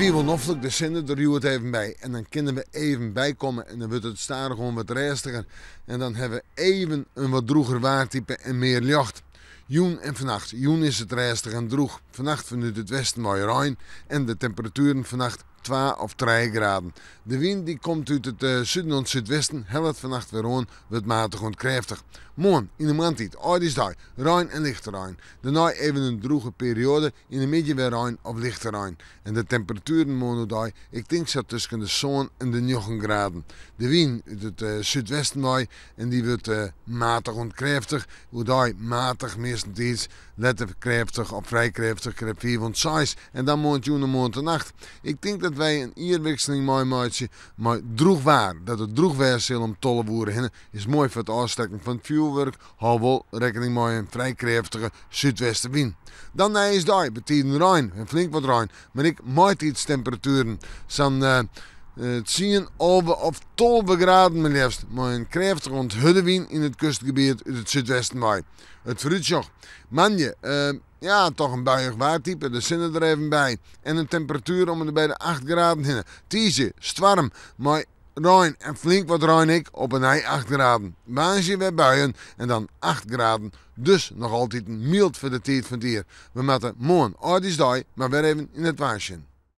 wie wol noflik, de sinne der hjoed even by. En dan kinne we even bykomme en dan wurdt it stadichoan wat rêstiger. En dan ha we even in wat drûger waartype en mear ljocht. Jûn en fannacht. Jûn is it rêstich en drûch. Fannacht fanút it westen wei rein en de temperatueren fannacht twa of trije graden. De wyn dy komt út it suden oant súdwesten, hellet fannacht wer oan, wurdt matich oant krêftich. Moarn yn de moarntiid, âldjiersdei, rein en lichte rein. Dêrnei even in drûge perioade, yn de middei wer rein of lichte rein. En de temperatueren moarn oerdei, ik tink sa tusken de sân en de njoggen graden. De wyn út it súdwesten wei en dy wurdt matich oant krêftich. Oerdei matich meastentiids, letter krêftich of frij krêftich, krêft fiif oant seis. En dan moarntejûn en moarntenacht. Ik tink dat wy in jierwikseling meimeitsje mei drûch waar. Dat it drûch wêze sil om 12 oere hinne is moai foar it ôfstekken fan it fjoerwurk. Hâld wol rekkening mei in frij krêftige súdwestewyn. Dan nijjiersdei, betiden rein en flink wat rein, mar ek maitiidstemperatueren. Sa'n tsien, 11 of 12 graden mar leafst, mei in krêftige oant hurde wyn yn it kustgebiet út it súdwesten wei. It foarútsjoch, moandei, ja, toch in buiïch waartype, de sinne der even by en in temperatuer om en by de 8 graden hinne. Tiisdei, stoarm mei rein en flink wat rein ek, op 'e nij 8 graden. Woansdei wer buien en dan 8 graden, dus noch altyd myld foar de tiid fan it jier. We moatte moarn, âldjiersdei, mar wer even yn it waar sjen.